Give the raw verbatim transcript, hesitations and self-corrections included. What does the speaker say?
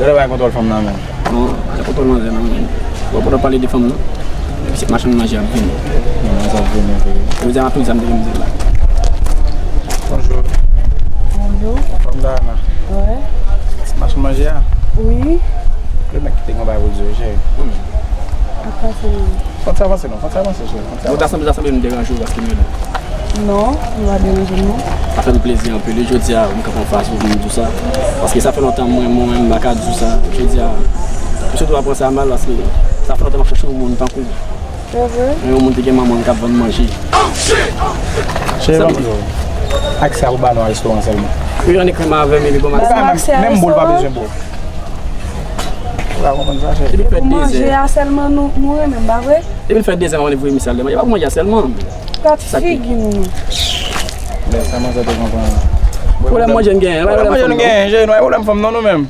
Gade bay kontwòl fanm nan men. Non, pa kontwòl manzè nan men. Bon, pandan w pale de fanm nan, se machann manje ap vini. Non, sa ap vini vre. Yo di a tout zam de mizè la. Bonjou. Bonjou. Fanm Dayana. Wi. Machann manje a? Wi. Le nèg ki te gen bay pou di yo, cheri. Apa se Fò n ti avanse non, fò n ti avanse cheri, fò n ti avanse. Ou ta sanble, ta sanble m deranje w paske m rele w. Non, ou pa deranje m non. Sa fè m plezi anpil wi, jodi a m kanpe anfas ou vin di w sa. Paske sa fè lontan mwen, mwen menm m pa ka di w sa. Jodi a, m sot pa pran sa mal paske sa fè lontan m ap chache yon moun tankou w. Se vre? Yon moun te gen manman l k ap vann manje. Cheri, ban m di w. Aksè a pou ba nou a restoran sèlman. Wi, annik menm avè m epi bon. Ba nou aksè a restoran. Menm boul pa bezwen bò. Ou pa konprann sa, cheri. Epi fè dezè. Pou manje a sèlman nou, nou renmen, pa vre? Epi l fè dezè m ap voye misye al manje. E pa pou manje a sèlman. Gad figi nou. Men sa manzè te konprann. Pwoblèm manje n genyen. Pwoblèm manje nou genyen, cheri, nou pa gen pwoblèm fanm non, nou menm.